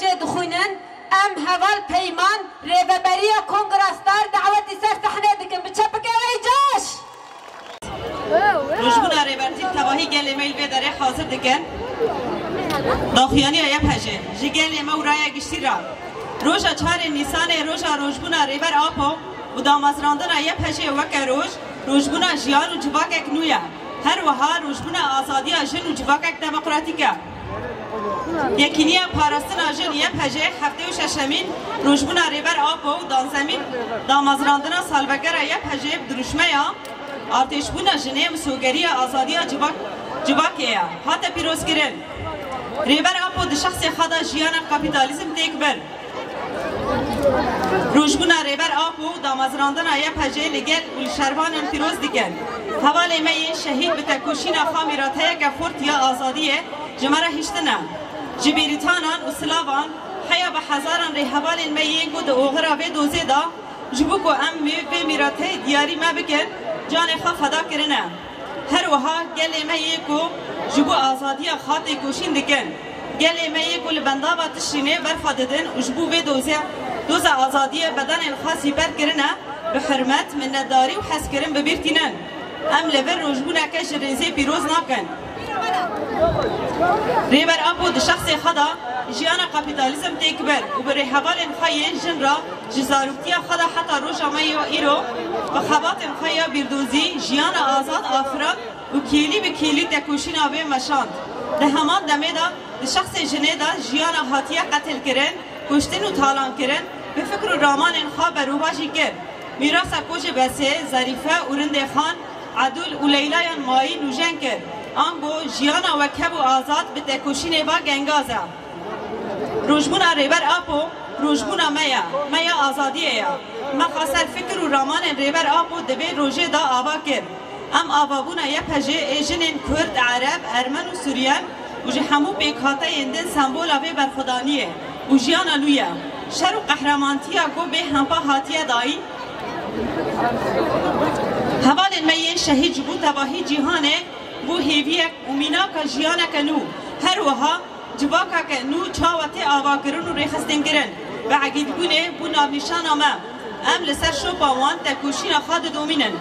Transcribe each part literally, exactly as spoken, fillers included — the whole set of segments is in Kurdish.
Çê dixwînin, em heval Peyman, rêveberiya Kongra Star dawetî ser sehnê dikin. Bi çepikê wê coş! Rojbûna Rêbertî tevahî gelê me li vê derê hazir dikin. Daxuyaniya Y P J ji gelê me û raya giştî re. Roja çarê Nîsanê roja rojbûna Rêber Apo û damezrandina Y P J weke roj, rojbûna jiyan û civakek nû ye. Her wiha rojbûna azadiya jin û civakek demokratîk e. Yekîniya Parastina Jin Y P J heftê û şeşemîn rojbûna Rêber Apo û danzemîn damezrandina salvegera Y P J bi dirûşmeya artêşbûna jinê misogeriya azadiya civak, civakê ye, hate pîrozkirin. Rêber Apo di şexsê xwe de jiyana kapîtalîzm têk bir. Rojbûna Rêber Apo û damezrandina Y P J li gel û li şervanan pîroz dikin. Hevalê me yên şehîd bi tekoşîna xwe mîrateyeke xurt ya azadiyê ji me re hiştine. Ji bêrîtanan û silavan heya bi hezaran rêhevalên me yên ku di oxira vê dozê de ji bo ku em mê-, vê mîrateyê diyarî me bikin, canê xwe feda kirine. Her wiha gelê me yê ku ji bo azadiya xwe têkoşîn dikin, gelê me yê ku li bendava Tişrînê berfa didin û ji bo vê dozê, doza azadiyê bedenên xwe sîper kirine, bi hurmet, minnetdarî û hezkirin bi bîr tînin. Em li vir rojbûneke ji rêzê pîroz nakin. Rêber Apo di şexsê xwe de jiyana kapîtalîzm têk bir û bi rêhevalên xwe yên jin re ji zaroktiya xwe de heta roja me ya îro bi xebatên xwe ya bîrdozî jiyana azad afirand û kêlî bi kêlî tekoşîna wê meşand. Di heman demê de di şexsê jinê de jiyana hatiye qetilkirin, kuştin û talankirin, bi fikr û ramanên xwe berûvajî kir. Mîrasa ku ji Besê, Zerîfe û Rindê Xan, Edûl û Leylayan mayî nûjen kir. Ango jiyana wekhev û azad bi tekoşînê ve gengaz e. Rojbûna Rêber Apo rojbûna me ye, me ya azadiyê ye. Me xwe ser fikir û ramanên Rêber Apo di vê rojê de ava kir. Em avabûna Y P J ê jinên Kurd, Ereb, Ermen û Suryen û ji hemû pêkhateyên din sembola vê berxwedaniyê û jiyana nû ye. Şer û qehremantiya ku bê hempa hatiye dayîn. Hevalên me yên şehîd ji bo tevahî cîhanê bû hêviyek û mînaka jiyaneke nû. Her wiha civakeke nû çawa tê avakirin û rêxistinkirin? Bi egîdbûnê bû navnîşana me. Em li ser şopa wan tekoşîna xwe didomînin.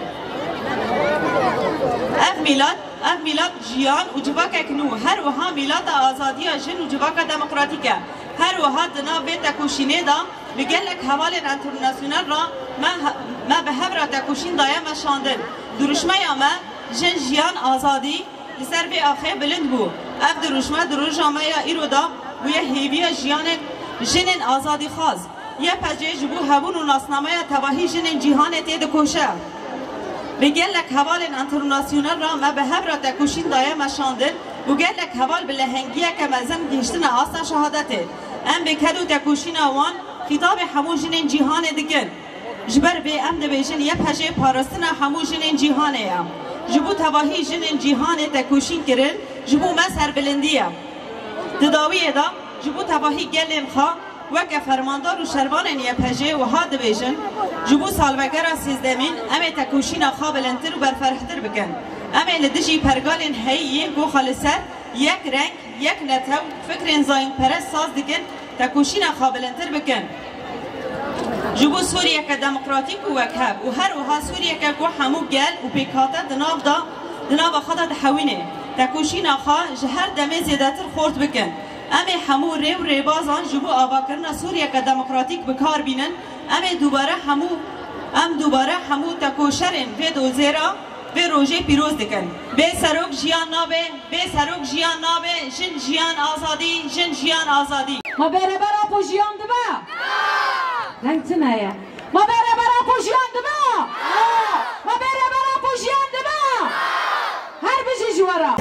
Ev mîlat, ev mîlat jiyan û civakek nû, her wiha mîlata azadiya jin û civaka demokratîk e. Her wiha di nav vê tekoşînê de bi gelek hevalên enternasyonel re me, me bi hev re tekoşîn daye meşandin. Dirûşmeya me, jin, jiyan, azadî, li ser vê axê bilind bû. Ev dirûşme di roja me ya îro de bûye hêviya jiyanên jinên azadîxwaz. Y P J ji bo hebûn û nasnameya tevahî jinên cîhanê tê dikoşe. Bi gelek hevalên enternasyonel re me bi hev re tekoşîn daye meşandin û gelek heval bi lehengiyeke mezin gihiştine asta şehadetê. Em bi ked û tekoşîna wan xîtabê hemû jinên cîhanê dikin. Ji ber vê em dibêjin Y P J parastina hemû jinên cîhanê ye. Ji bo tevahî jinên cîhanê tekoşîn kirin, ji bo me serbilindî ye. Di dawiyê de ji bo tevahî gelên xwe weke fermandar û şervanên Y P J wiha dibêjin, ji bo salvegera sêzdemîn em ê tekoşîna xwe bilindtir û berferhtir bikin. Em ê li dijî pergalên heyî yên ku xwe li ser yek reng, yek netew, fikrên zayînperest saz dikin, tekoşîna xwe bilindtir bikin. Ji bo Sûriyeke demokratîk û wekhev û her wiha Sûriyeke ku hemû gel û pêkhate di nav de, di nava xwe de dihewîne, tekoşîna xwe ji her demê zêdetir xort bikin. Em ê hemû rê û rêbazan ji bo avakirina Sûriyeke demokratîk bi kar bînin. Em ê dubare hemû, em dubare hemû tekoşerên vê dozê re vê rojê pîroz dikin. Bê serok jiyan nabe, bê serok jiyan nabe, jin, jiyan, azadî, jin, jiyan, azadî. Ma Bereber Apo jiyan dibe? Deng tune ye. Ma Bereber Apo jiyan dibe? Ma Bereber Apo jiyan dibe? Her bijî ji we re.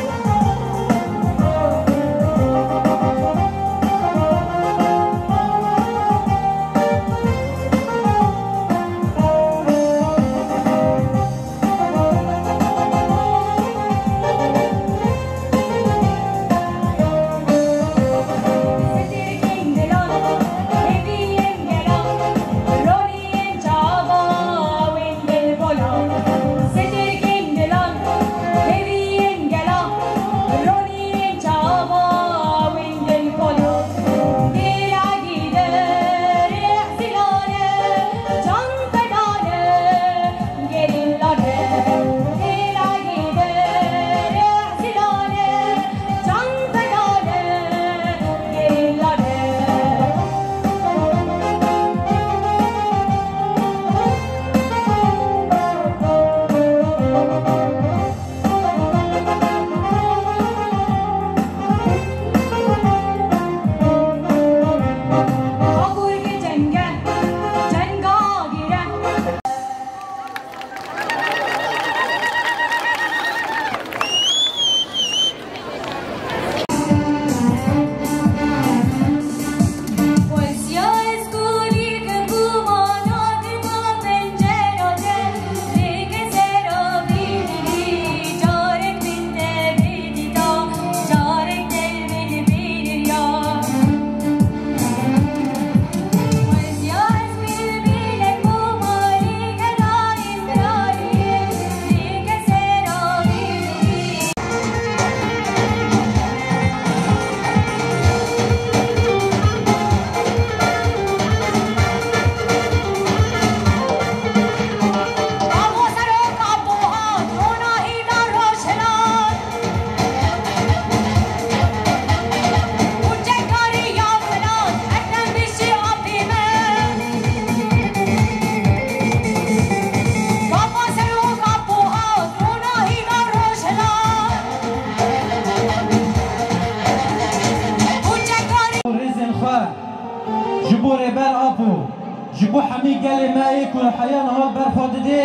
Ji bo hemî gelê me yê ku heya niha li ber xwe didê,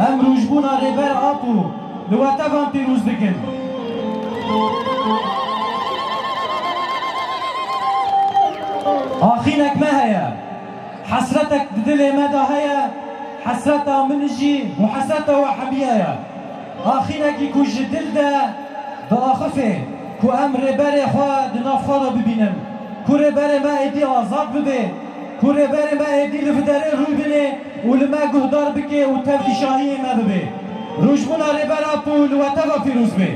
em rojbûna Rêber Apo li we tevan pîroz dikin. Axînek me heye. Hesretek di dilê me de heye. Hesreta min jî û hesreta we hemî heye. Axînekî ku ji dil de diaxifê ku em rêberê xwe di nav xwe de bibînin, ku rêberê me êdî azad bibe, ku rêberê me êdî li vê derê rû bine û li me guhdar bike û tevlî şahiyê me bibe. Rojbûna Rêber Apo li we teva pîroz be.